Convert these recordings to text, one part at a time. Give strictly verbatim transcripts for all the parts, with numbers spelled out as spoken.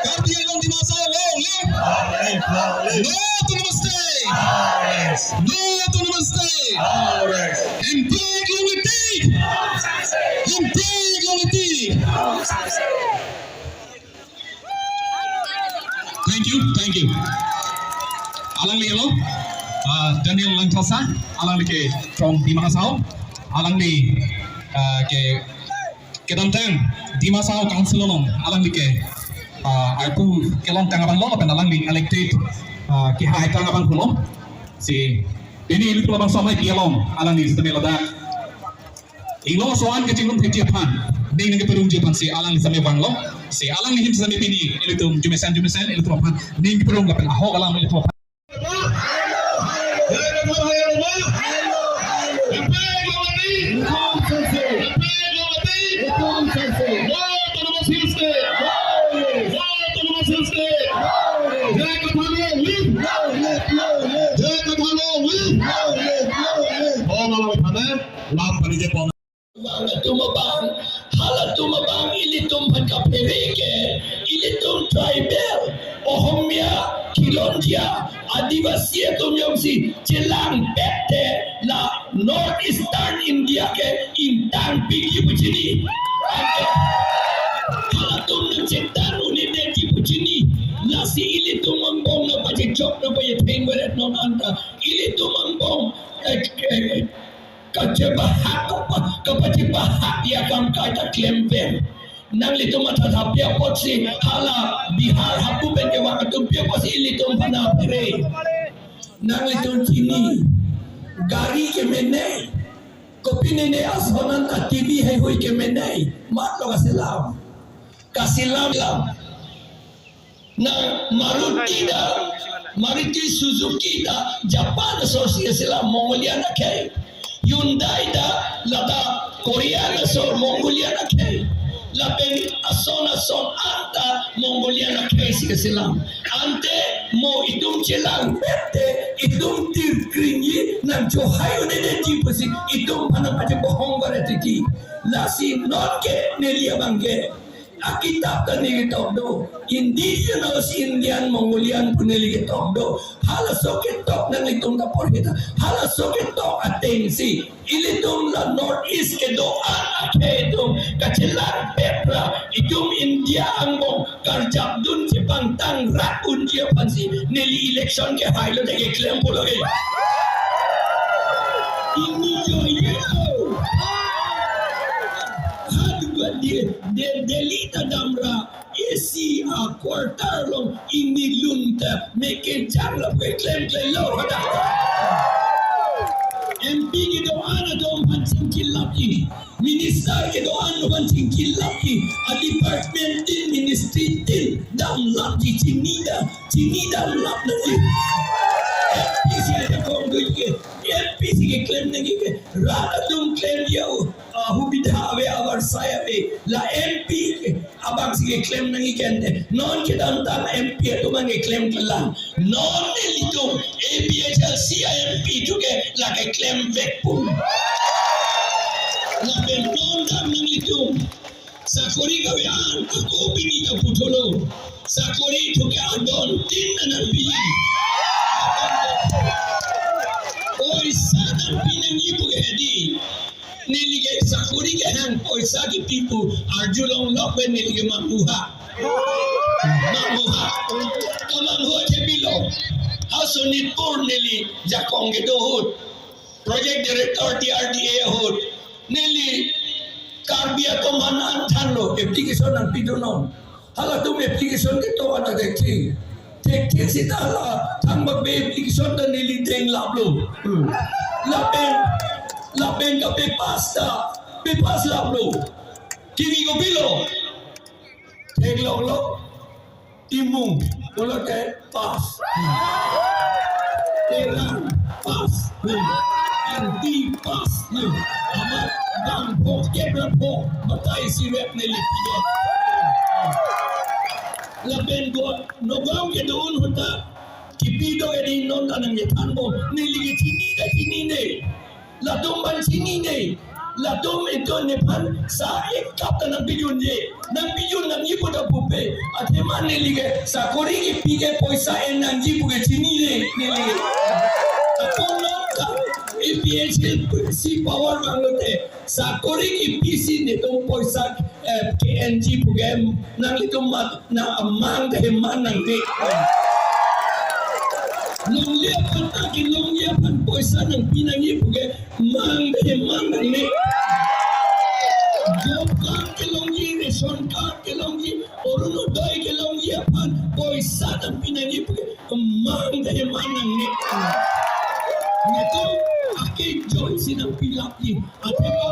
Karbi Anglong Dima Hasao, long live! Long live, long live! No Autonomous State! Long live! No Autonomous State! Long live! Hemphu longle tik! Hemphu longle tik! Thank you, thank you. Alangli alo, uh, Daniel Langthasa, alangli ke from Dima Hasao, alangli, uh, ke kedamtang Dima Hasao Council along alangli ke, ah, arpu kelongtang abang lo, lapen alangli elected, ah, kehai tang abang pulo. Si pini ilitum labangso amei pi along alangli sitame ladak inglong aso-an kachinglum thekji aphan, ning nangkeparongji aphan si alangli sitame vanglo. Si alangli ahin sitame pini ilitum jumesen jumesen ilitum aphan ning parong lapen ahok alam ilitum aphan. Vang atum abang, halatum abang ilitum aphan kaphere ke, ilitum tribal, Ohomia, Khilonjia, Adivasi atum jongsi chelangpet te la North Eastern India ke ingtangpikji pu chini. Halatum nangchethan un-edetji pu chini. Lasi ilitum angbong nangpachechok nangpachetheng beret non anta. Ilitum angbong, eh, eh, kachebahak kapa-, kapachebahak ya kam kaita klem pen. Nanglitum mathatha pi apotsi hala Bihar hapu pen kevang atum pi apotsi ilitum aphan phere. Nanglitum chini gari kemenei. Kopinene ason anta T V heihui kemenei. Matlo kaselam. Kaselam lam. Na Maruti ta, Maruti Suzuki ta, Japan aso si keselam, Mongolian akhei. Hyundai ta, lata Korean aso, Mongolian akhei. Lapen ason ason anta Mongolian akhei si keselam. Ante mo itum chelangpet te, itum tirkringji nangchohai un-edetji pusi, itum aphan nangpachebohong beret titi. Lasi non ke neli abang ke akitap ta neli ketok do. Indigenous Indian Mongolian pu neli ketok do. Halaso ketok nanglitum ta porhi ta. Halaso ketok atengsi ilitum la North East kedo-an akhei atum kachelangpet ra itum India angbong karjapdun chepangtang rak unji aphansi neli election kehailo te keklem pulo ke. Ini jo yelo. Hadu gua di, di, Delhi ta damra A C a quarter along ini lun ta mekejang lapu klemklelo hadak. M P kedo-an atum aphan chingkilapji, minister kedo-an aphan chingkilapji, a department tin, ministry tin damlapji, chinida, chinidamlap nangji. M P si ada kong duit ke, M P si keklem nangji ke, rat atum klemji o. Ah, hubidha ave, avarsai ave, la M P abang si keklem nangji ke ante. Non kedamtang M P atum abang keklem kelang. Non nelitum A P H L C a M P atum ke la keklem vekpo. Lapen non dam nanglitum sakori kave-an, ako pini ta puthotlo. Sakori atum ke adon tin nangpi. Poisa nangpi nangji pu ke hedi. Neli ke sakori kehang poisa kepi pu arjulong lok pen neli ke manghuha. Manghuha. Kamanghuha ke bilo. Ha Sonitpur neli jakong kedo ahut. Project Director T R D A ahut. Neli Karbi atum aphan an thanlo, application nangpidunnon. Halatum application ketok an thekthe. Thekthe seta hala thangbak be application ta neli denglaplo. Hmm. Lapen, lapen kapepass ta, pepass laplo. Kimi kopilo? Theklonglo. Timung, pulote pass. Terang, pass. Angti, pass. Amat bangpho, kepra pho, batai sirep neli pidun. Lapen go, Nagaon kedo-an ahut ta kipi do ke di non ta nangchethan bom. Neli ke chinida chinine. Latum aphan chinine. Latum itum nephan sa ek kap ta nangpidunde. Nangpidun nangji pu ta pupe. Athema neli ke sakori kipi ke poisa en nangji pu ke chinine neli. Ako non ka A P H L C power vanglote sakori kipisi netum poisa, eh, ke-enji pu ke nanglitum mat na amang ke man nangne. Longle aphan ta kelongji aphan poisa nangpi nangji pu ke mang ke man nangne. Job card kelongji, ration card kelongji, Orunodoi kelongji aphan poisa nangpi nangji pu ke mang ke man nangne. Netum ake join si nangpi lapji. Athema,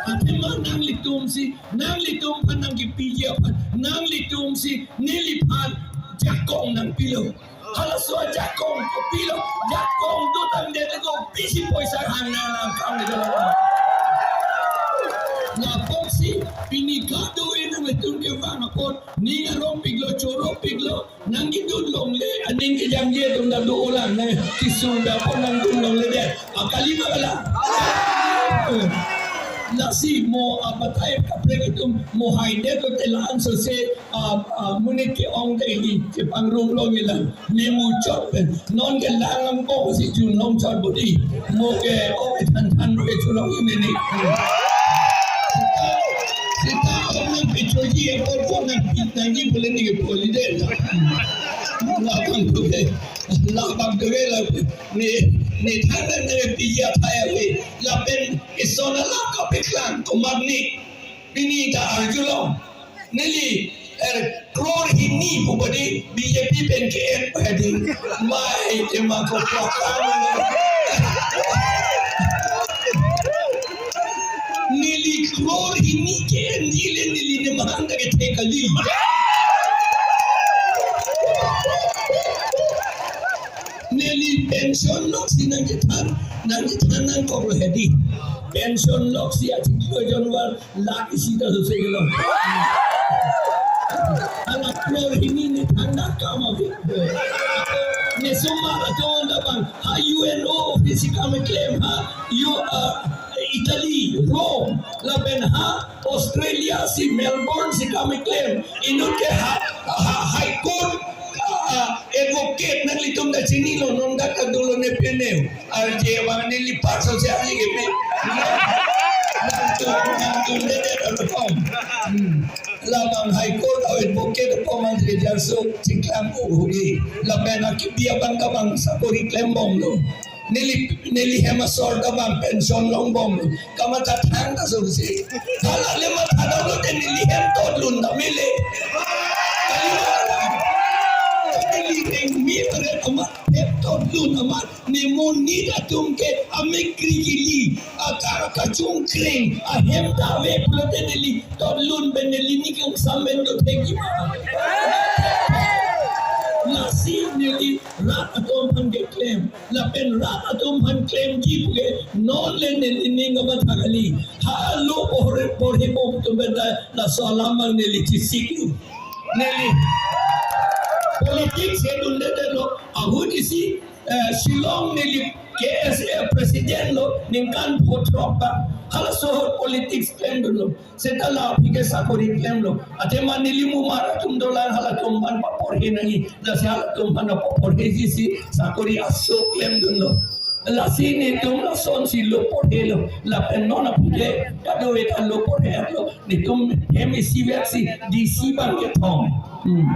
athema nanglitum si, nanglitum aphan nangkipiji aphan, nanglitum si neliphan jakong nangpilo. Halaso ajakong kopilo, jakong dotangdet kopisi poisa hang nang nangkam ni dalam. Lapusi pini kadokave nanglitum kevang apot, ning arongpiklo, choropiklo, nangkedun longle, aning kejamje atum ta do-olang, nang kisung ta apot nangdun longledet. Akali ma kali? Lasi mo abatai kaprek atum mo haidet lote la-an sose, ah, ah, monit ke-ong ta ili chepangrum longlelang. Memuchot pen. Non ke lang angkong si chun longchot bodi. Mo ke ong than than ke chun long ini ni. Seta, seta ong nangpichoji apot ko nangpi nangji pu le neke poli de. Labang tu ke, labang tu ke la ne, ne than nangpiji athai ave. Lapen ison alam kapeklang komat ni. Pini ta arjulong. Neli, eh, crore hini pu bodi B J P pen ke-en hedi. Mai tema ko pakar. Neli crore hini ke-enji le neli ne mahang ta kethe kali. Neli pension loksi nangchethan, nangchethan nangkoklo hedi. Pension loksi achiklo jonwar lak isi ta sose kelong. Hala crore hini ne than nangkam ave. Ne sumar atum ta bang ha U N O office si kam keklem, ha U, uh, Italy, Rome, lapen ha Australia si Melbourne si kam keklem. Inut ke ha, ha, High Court, ah, advocate nanglitum ta chinilo, non dak ta dolo ne pene. Arje abang neli part sose arje ke pe. Nangtum, nangtum de de alo pom. Hmm. Labang High Court advocate pom Andrew Jarsuk chiklang uhugi. Lapen akibi abang kabang sakori klembomlo. Neli, neli hem asor kabang pension longbomlo. Kamatha thang ta sose. Hala le matha damlote neli hem totlun ta mele. Kali ma? Neli rengmi pare amat hem totlun amat. Ne monit atum ke amekri kili, aka kachungkreng, ahem ta ave pulote neli totlun pen neli ning kangsam pen dothekji ma. Lasi neli rat atum aphan keklem, lapen rat atum aphan klemji pu ke non le neli ning kamatha kali. Halo porhe, porhebom atum pen ta laso alam abang neli chesiklo. Neli politics he dunde detlo, ahut isi, eh, Shillong neli K S A president lo, ningkan pho throk ba. Halaso ahut politics klemdunlo. Seta la aphi ke sakori klemlo. Athema neli mumar atum dolang, halatum aphan paporhe nangji. Lasi halatum aphan paporheji si sakori aso klemdunlo. Lasi netum lasonsi lo porhelo. Lapen non aphi ke kadokave ta lo porhelo. Netum hem isi vek si D C abang kethom. Hmm.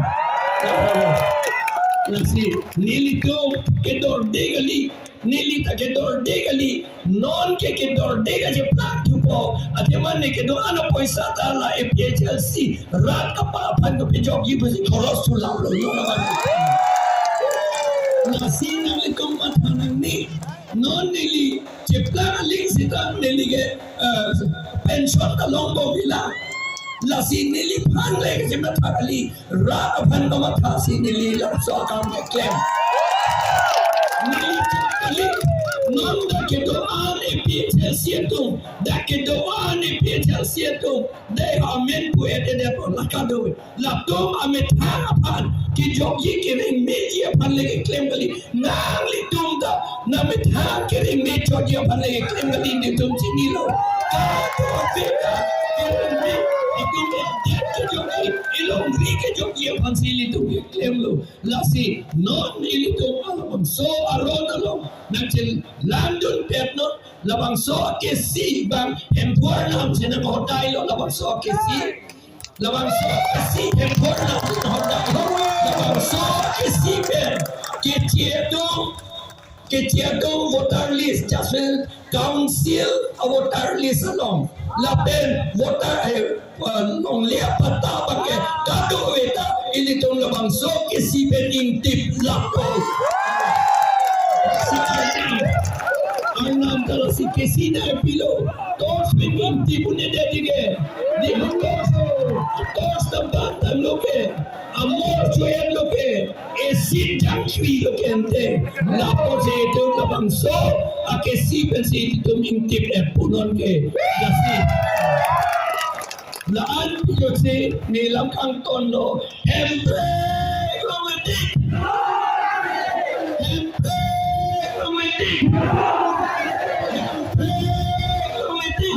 Lasi nelitum kedorde kali, neli ta kedorde kali, non ke kedorde kacheplang thupo, athema ne kedo-an apoisa ta la A P H L C rat kapa aphan kepajokji pusi khoros thu laplo, non abang. Lasi nanglitum matha nangne, non neli cheplang aling seta neli ke, eh, pension ta longbomlo. Lasi neliphan le kachematha kali, rat aphan kamathasi neli laso akam keklem. Neli cheplang aling, non dak kedo-an A P H L C atum, dak kedo-an A P H L C atum, dei amen pu ete det la kadokave. Latum amethang aphan kejokji kereng meji aphan le keklem kali. Nanglitum ta namethang kereng me chotji aphan le keklem kali, netum chinilo. Kadokave ta kereng me, itum det kejokji, ilongri kejokji. aphansi ilitum keklemlo. Lasi non ilitum labangso aron along nangchelandunpetnon. Labangso akesi abang Hemphu Arnam si nanghodailo, labangso akesi. Labangso akesi Hemphu Arnam si nanghodailo. Labangso akesi pen keche atum, keche atum voter list, just council a voter list along, lapen voter, eh, uh, longle apatta abangke kadokave ta ilitum labangso akesi pen ingtip lapo. Arnam ta lasi akesi nangpilo. Torch pen ingtip un-edet ke. Di torch, torch ta bantanglo ke, amor choyetlo ke, esit jangchilo ke ante. Lapusi itum labangso akesi pensi itum ingtip-et punon ke. Lasi la-an pilo si nelam kangtonlo. Hemprek longletik. Hemprek longletik. Hemprek longletik. Hemprek longletik.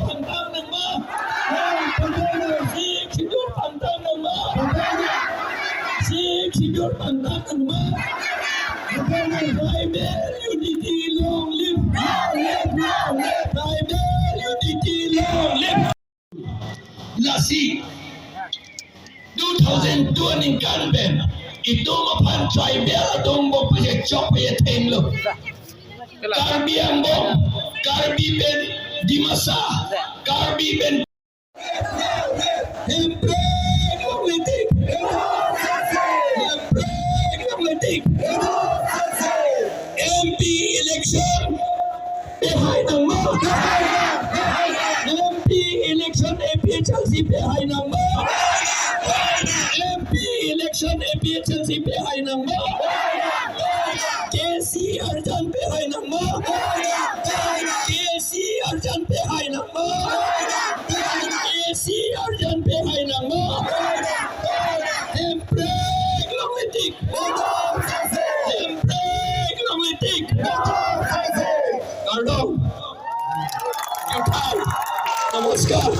Pantang nangma. Sik sidur pantang nangma. Sik sidur pantang nangma. Tribal unity long live. Long live, long live. Tribal unity long live. Lasi two thousand two aningkan pen itum aphan tribal atum bok pachechok pachethenglo. Karbi angbong, Karbi pen Dimasa, Karbi pen Hemprek longletik. Hemprek longletik. M P election pehai nangma. M P election A P H L C pehai nangma. M P election A P H L C pehai nangma. K C arjan pehai nangma. K C arjan pehai nangma. K C arjan pehai nangma. Hemprek longletik. Hemprek longletik. Kardom. Kaithal. Namaskar.